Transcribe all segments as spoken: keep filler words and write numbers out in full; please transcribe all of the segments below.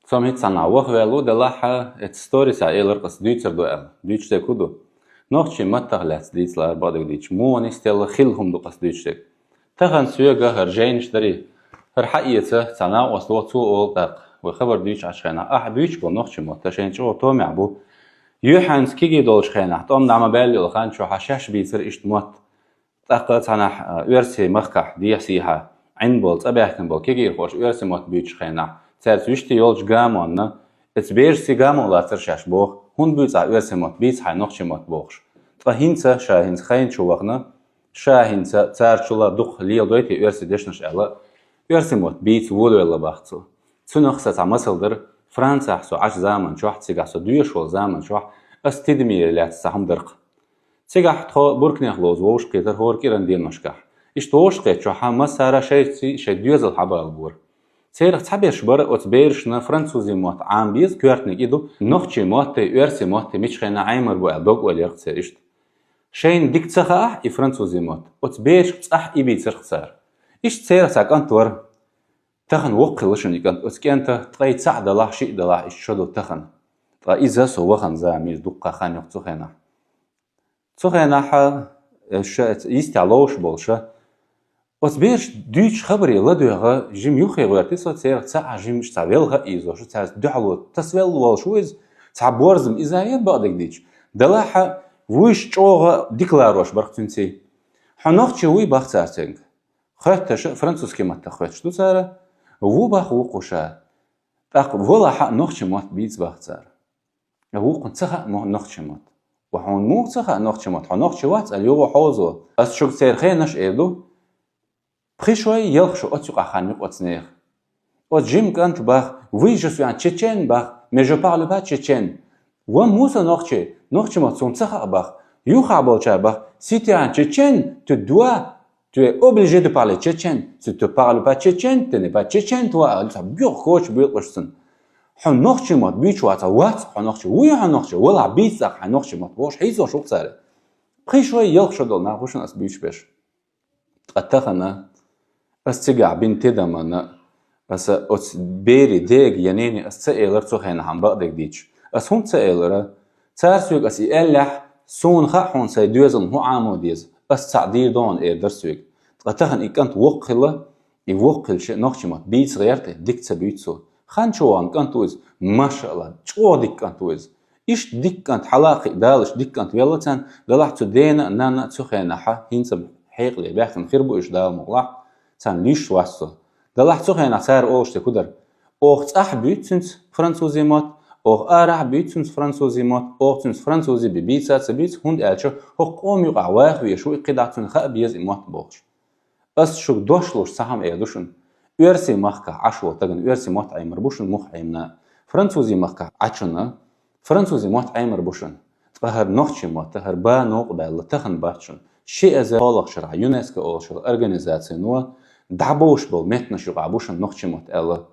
Цомгица цхьанахьа ваха ваьлла ву, делахь а, эцу сторисехь элира-кх ас дуьйцур ду аьлла. Дуьйцуш дерг хӀун ду? Нохчийн маттах лаьцна дийцалара бакъдерг дийцича, муха нийсделла хилла хӀума ду-кх ас дуьйцуш дерг. Тахан соьга хӀара жайнаш дарий, хӀара хьаэца цхьа накъост ву, цо олу тӀаккха, вай хабар дуьйцуш Ӏачу хенахь, ахь буьйцуш болу нохчийн мотт шайна чӀогӀа томехь бу. Юьхьанца кегий долчу хенахь, тӀом дӀа ма баьлла йолу хан чохь шаьш бийцира иштта мотт. ТӀаккха цхьанахь, а, оьрсийн махкахь дехьа-сехьа Ӏин болу, цӀа баьхкина болу кегийрхоша оьрсийн мотт буьйцучу хенахь, цаьрца вуьшта йолчу гамонна, эцу берашций гамон лацара шаьш боху, хӀунда буьйцу ахь оьрсийн мотт, бийца хьайн нохчийн мотт бохуш. Ткъа хӀинца, ша хӀинца хайн чу вахана, ша хӀинца царчул а дукха леладой те оьрсийн дешнаш аьлла, оьрсийн мотт бийца волавелла бах цо. Цунах сан цхьа масал дара, Францехь со Ӏачу заман чохь, цигахь со доьшуш волу заман чохь, ас тидамера лаьцна цхьа хӀума дара-кх. Цигахь тхо Буркнех ловза вовшахкхетара хӀора кӀиран деношкахь. Иштта вовшахкхетчохь массара шайца шайн доьзал хьабалабора. Церах цхьаберш бара оцу берашна французийн мотт Ӏама беза, коьртаниг и ду, нохчийн мотт а, оьрсийн мотт а мича хенахь Ӏемар бу аьлла дог олийра-кх церан иштта. Шайна дика ца хаахь и французийн мотт, оцу берашка цӀахь и бийцира-кх цара. Иштта церах цхьа кӀант вара. Тахана воккха хилла шуна и кӀант, оцу кӀентан ткъе цхьаъ далахь, шиъ далахь иштта шо ду тахана. Ткъа иза со вахана зама, иза дуккха хан ю-кх цу хенахь. Цу хенахь, э, ша, йистехь ловзуш болуш, оцу бераша дуьйцучу хабаре ладоьгӀна, жима юххе гӀоьрти со, церах цхьаъ жимачу цхьа велха а ийзош, цаьрца дуьхьало тасавелла волуш ву иза, цхьа борзам иза а яра бакъдерг дийцича. Делахь а вуьйш чӀогӀа дика ларош бара-кх цуьнций. Хьо нохчи вуй бах цара цуьнга. Хоьттуш а, французский маттах хоьттуш ду цара, ву бах вукху ша. ТӀаккха валахь а нохчийн мотт бийца бах цара. Вукхунна ца хаьа мо-, нохчийн мотт. Ва хьуна муха ца хаьа нохчийн мотт? Хьо нохчи вац аьлла юха хьовзо. Ас шуьга церан хенаш эр ду. Пхи шой, ялх шо оцу юкъахь хан ю-кх оцу нехан. Оцу жима кӀанта бах, вуй же суьян чечен бах, mais je parle pas tchétchène. Ва муса нохчи, нохчийн мотт суна ца хаьа бах. Юххехь болчара бах, si tu es un tchétchène, tu dois, tu es obligé de parler tchétchène. Si tu parles pas tchétchène, tu n'es pas tchétchène, toi. Цхьа боьха коча буьйлкъаш цунна. Хьо нохчийн мотт буьйцуш вац, вац хьо нохчи, вуй хьо нохчи, валахь бийца цхьа хьайн нохчийн мотт, бохуш хьийзош ву-кх цара. Пхи шой, ялх шо долу нах бу шуна ас буьйцуш берш. Ткъа тахана ас цигахь бина тидамна, аса оцу берийн дега я нене ас ца элира цу хенахь бакъдерг дийцича. Ас хӀунда ца элира? Цара соьга ас и аьллехь, суна хаьа хьуна сайн доьзална хӀун Ӏамо деза, ас цхьаъ дийр ду хьуна эр дара соьга. Ткъа тахана и кӀант воккха хилла, и воккха хилча нохчийн мотт бийца гӀерта, дика ца буьйцу цо. Хан чу вахана кӀант ву иза, машаАллахӀ, чӀогӀа дика кӀант ву иза. Иштта дика кӀант хьала а кхиа, Дала иштта дика кӀант велла царна, делахь цу дена а, нанна а цу хенахь хӀинца хьекъале баьхкина хир бу уьш Дала мукъалахь, царна луьйш вац со. Делахь цу хенахь цара олуш дерг хӀун дара? Оха цӀахь буьйцу цуьнца французийн мотт, оха арахь буьйцу цуьнца французийн мотт, оха цуьнца французийн бен бийца а ца буьйцу, хӀунда аьлча хӀокху къома юкъахь ваха везаш ву, и кхидӀа цуьнан хаа беза и мотт бохуш. Ас шуьга дош луш цхьа хӀума эр ду шуна. Оьрсийн махкахь Ӏаш волу стагана оьрсийн мотт Ӏемар бу шуна муха Ӏемина. Французийн махкахь Ӏачунна французийн мотт Ӏемар бу шуна. Ткъа хӀара нохчийн мотт, хӀара ба новкъа баьлла тахана бац шуна. Ши эзар кхоалгӀачу шарахь ЮНЕСКО олуш йолу организацино дӀабовш болу меттанаш юкъахь бу шуна нохчийн мотт аьлла.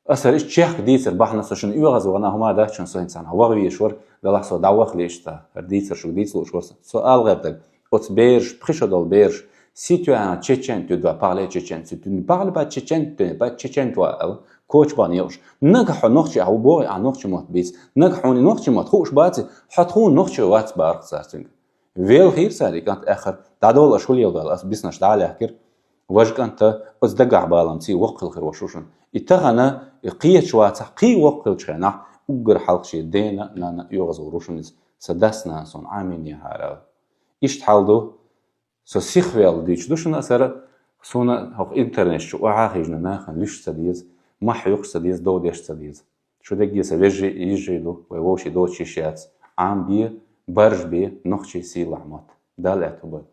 Аса хӀара иштта чехка дийцар бахьана со шуна оьгӀаз вахана хӀума дац шуна, со хӀинца цхьанхьа ваха везаш вара, делахь со дӀаваха лиъча ца, хӀара дийцар шуьга дийца лууш вара со. Со ала гӀертарг, оцу бераш, пхи шо долу бераш, si tu es un tchétchène, tu dois parler tchétchène, si tu ne parles pas tchétchène, tu n'es pas tchétchène, toi, аьлла, коча бахана йолуш. Нагахь хьо нохчи ахь ву бохий, ахь нохчийн мотт бийца. Нагахь хьуна и нохчийн мотт хууш баций, хьо тхуна нохчи вац бахара-кх цара цуьнга. Велхийра цара и кӀант аьххар, дӀадолу аша хӀун леладойла, ас биснарш дӀа а лаьхкира. Важа кӀант, оцу дагахь баламца воккха хила хир волуш ву шуна. И тахана, и кхеташ вацахь, кхин воккха хилчу хенахь, уггар хьалха шен дена а, нанна а оьгӀазвахар ву шуна иза, сан дас-нанас суна Ӏамийнехьара аьлла. Иштта хьал ду, со сихвелла дуьйцуш ду шуна ас хӀара, суна хӀокху интернеташ чу охьа а хиъна нахана луьйш ца деза, мохь юкъаш ца деза, дов деш ца деза. Шу дерриге сан вежарий а, йижарий а ду, вай вовшийн доцуш йиш яц. Ӏамабе, баржабе нохчийн сийлахь мотт. Дала аьтто бойла.